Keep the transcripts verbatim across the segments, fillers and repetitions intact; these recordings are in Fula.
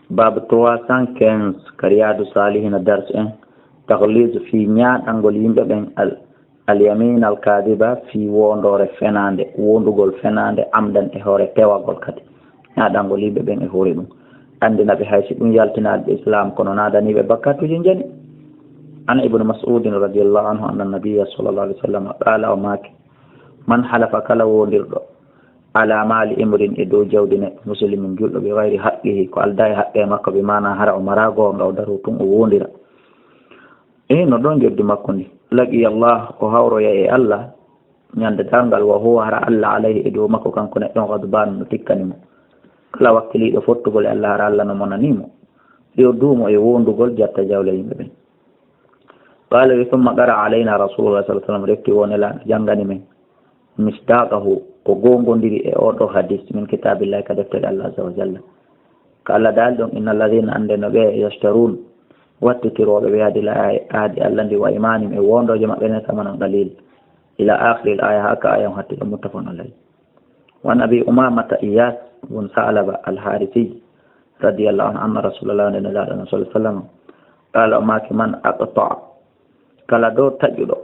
Baabu trois cent quinze ka Riyaadu Saalihina, dars en, tagliizu fii ñaaɗangol yimɓe ɓen al-, al-yamin al-kaadiba, fii woondoore fenaande, woondugol fenaande, amdan, e hoore pewagol kadi. Ñaaɗangol yimɓe ɓen e hoore ɗum. Anndina ɓe hay si ɗum yaltinaali ɓe Islaam, kono naadanii ɓe bakkatuuji njani. An Ibnu Mas'uudin radiyallaahu anhu anna nabiyya sallallaahu alayhi wa sallam qaala, o maaki, man halafa, kala woondirɗo, ala maali imrin, e dow jawdi neɗɗo, muslimin, julɗo, bi gayri haqqihi, ko aldaa e haqqe makko, bi maana hara o maraa goonga, o daroo tun o woondira. E no ɗon joddi makko ndi. Laqiya Allah, o hawroya e Allah, ñande darngal, wa huwa, hara Allah alayhi, e dow makko kanko neɗɗo on, ghadbaan, no tikkani mo. Kala wakkiliiɗo fottugol e Allah, hara Allah no monani mo. Yo duumo e woondugol, jatta jawle yimɓe ɓen. Qaala wi, summa qara alayna Rasulullah sallallahu alayhi wa sallam, refti wo Nelaaɗo janngani men misdaqahu, ko goongondiri e oo ɗoo hadis, min kitaabillahi, ka deftere Allah azza wa jalla. Ka Allah daali ɗon, inna alladhina, annde no ɓe, yashtarun, wattitirooɓe ɓe, ahdi la-, ahdi Allah ndi, wa imanihim, e woondooje maɓɓe nden, samanan qalil, ila akhiril aya, haa ka aya on hatti ɗon, muttafaqun alayh. Wa an Abi Umamata Iyas bun Sa'laba al-Harisi radiyallahu anhu, anna Rasulullah, nde Nelaaɗo sallallahu alayhi wa sallam, qala, o maaki, man aqta'a, kala ɗo taƴuɗo,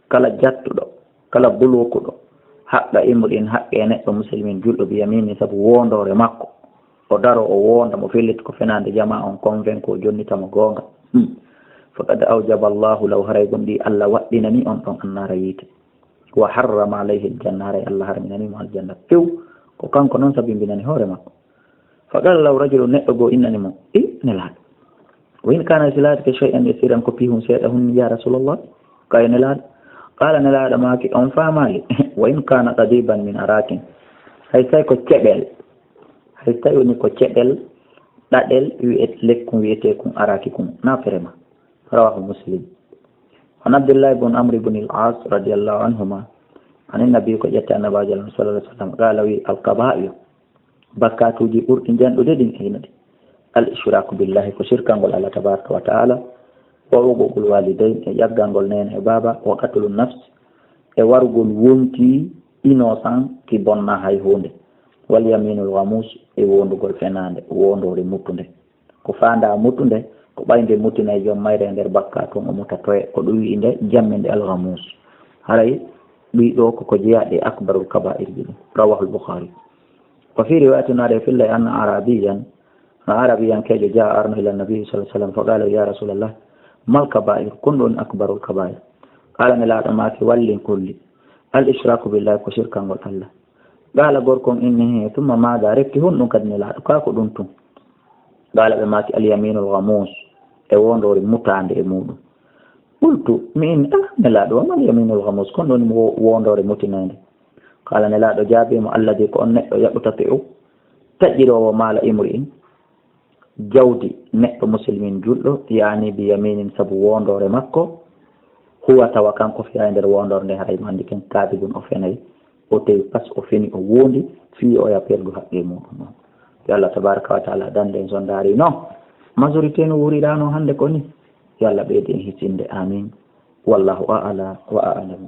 kala jattuɗo, kala bulukuɗo, haqqa imri'in, haqqe neɗɗo, muslimin, julɗo, bi yamini, sabu woondoore makko, o daro o woonda, mo fellit ko fenaande jamaa on, convaincu o jonnita mo goonga. Hmm. Faqad awjaba Allahu lahu, haray gonɗi Allah waɗɗinani on ɗon annaara yiite. Wa harrama alayhi aljanna, haray Allah harminani mo aljanna few. Ko kanko non sabimbinani hoore makko. Fa qala lahu rajulun, neɗɗo goo innani mo, i Nelaaɗo, wa in kana, si laatike, shay'an yasiran, ko piihun seeɗa hun, ya Rasulallah, ka yo Nelaaɗo. Qala, Nelaaɗo maaki, on faamaali? Wa in kana qadiban min arakin, hay tawi ko ceɓel, hay tawi woni ko ceɓel ɗaɗel wi'et-, lekkun wi'eteekun araki kun, na ferema. Rawahu Muslim. An Abdullah ibn Amr ibn al-As radiyallahu anhuma, an Nabi, ko ƴetti Annabaajo sallallahu alayhi wa sallam, qala, wi, al-kaba'ir, bakkatuuji ɓurɗi janɗude ɗin e hino ɗi. Al-ishraku billahi, ko shirkangol Allah tabaraka wa ta'ala, wa uququl walidayn, e ƴaggangol neene e baaba, wa qatlun nafs, e warugol wonki innocent ki bonna hay huunde, wal yaminul ghamus, e wondugol fenaande, wondoore muttunde. Ko faandaa muttunde, ko ɓay nde muttinay joom mayre e nder bakkaatu on, o muta toye, ko ɗum wi'i nde jamminde al-ghamus. Haray ɗi ɗoo ko ko jeyaa e akbarul kaba'ir ji ɗum. Rawahul Bukhari. Wa fi riwayatin, no ari e fillay, anna arabiyan, no arabiyankeejo jaa arno ila nabi sallallahu alayhi wa sallam, fa qala, ya Rasulallah, mal kaba'ir, kon ɗon akbarul kaba'ir? Qala, Nelaaɗo maaki, wallin kulli. Al ishraku billahi, ko shirkangol Allah. Qala, gorko on inni, he, thumma maada, refti honɗum kadi, Nelaaɗo, kaa ko ɗum tun? Qala, ɓe maaki, al yaminul ghamus, e wondoore mutaande e muɗum. Qultu, mi inni, ah, Nelaaɗo, wa mal yaminul ghamus, kon ɗon wo-, wondoore mutinaande? Qala, Nelaaɗo jaabi mo, alladhi, ko on neɗɗo, yaqtati'u, taƴiroowo, maala imri'in, jawdi neɗɗo, muslimin, julɗo, yaani bi yaminin, sabu wondoore makko, huwa, tawa kanko fiyaa e nder wondoore nde, haray mo anndi ken kaadibun, o fenay, o tewi pas, o feni, o wondi, fii o ya perdu haqqe muɗum on. Yo Allah tabaraka wa taala dande en, so ndaari non, majorité no wurirano hannde ko ni. Yo Allah ɓeydu en hisinde. Amin. Wallahu a'ala wa a'lamu.